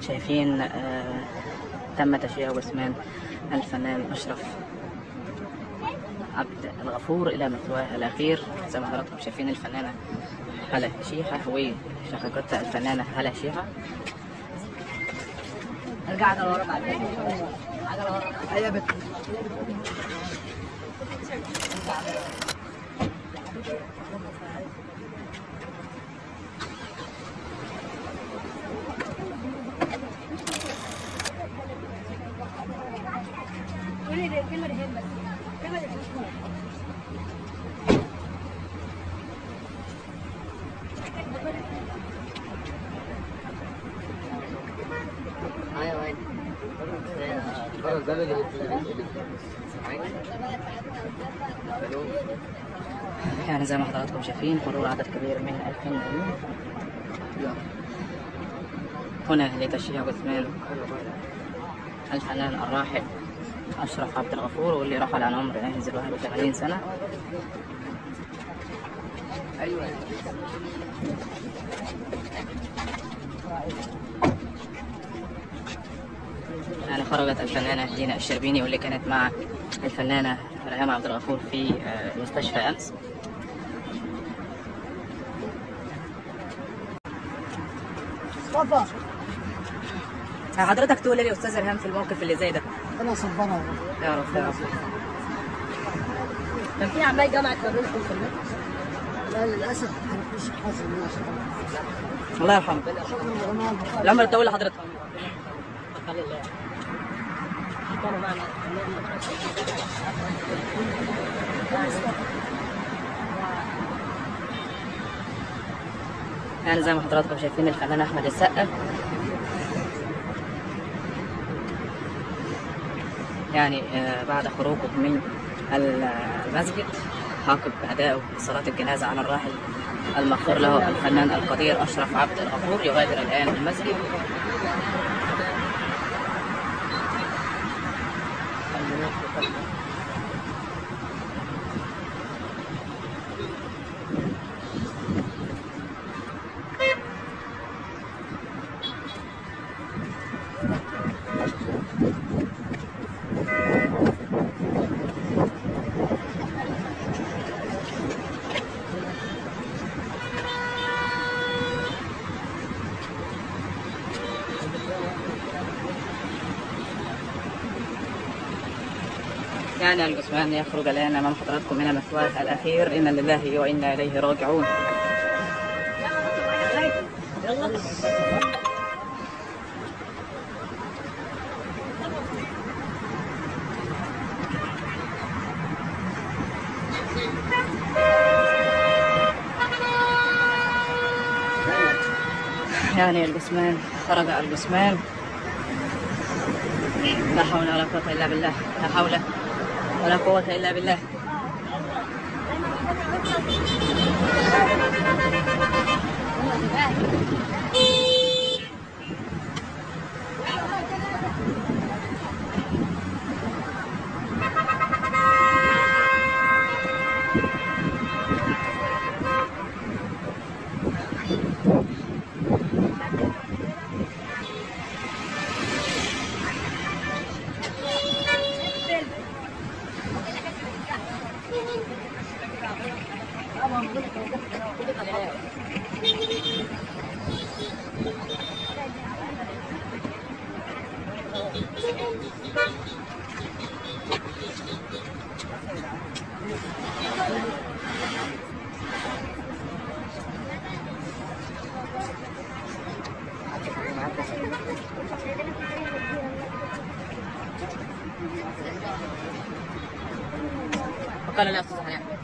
شايفين تم تشييع جثمان الفنان أشرف عبد الغفور إلى مثواه الأخير. زي ما حضراتكم شايفين الفنانة هلا شيحة وشقيقتها الفنانة هلا شيحة. ارجع على ورا بعد على ورا. ايوه بت. يعني زي ما حضراتكم شايفين حضور عدد كبير من الفنانين هنا لتشييع جثمان الفنان الراحل أشرف عبد الغفور، واللي رحل عن عمر ينزل 81 سنة. يعني خرجت الفنانة دينا الشربيني واللي كانت مع الفنانة ريهام عبد الغفور في المستشفى أمس. مصطفى، حضرتك تقول لي يا أستاذ ريهام في الموقف اللي زي ده؟ ربنا يصبرها يا رب يا رب. كان في عمال جامعة ما بينكم في النت؟ لا للأسف ما فيش حظ. الله يرحمه. العمر الطويل لحضرتك. يعني زي ما حضراتكم شايفين الفنان أحمد السقا، يعني بعد خروجه من المسجد عقب أدائه لصلاة الجنازة على الراحل المغفور له الفنان القدير أشرف عبد الغفور، يغادر الآن المسجد. يعني الجثمان يخرج الآن أمام حضراتكم إلى مثواه الأخير. إنا لله وإنا إليه راجعون. يعني الجثمان خرج الجثمان. لا حول ولا قوة إلا بالله، لا حول ولا قوة إلا بالله. وقال لا أستاذ حنان.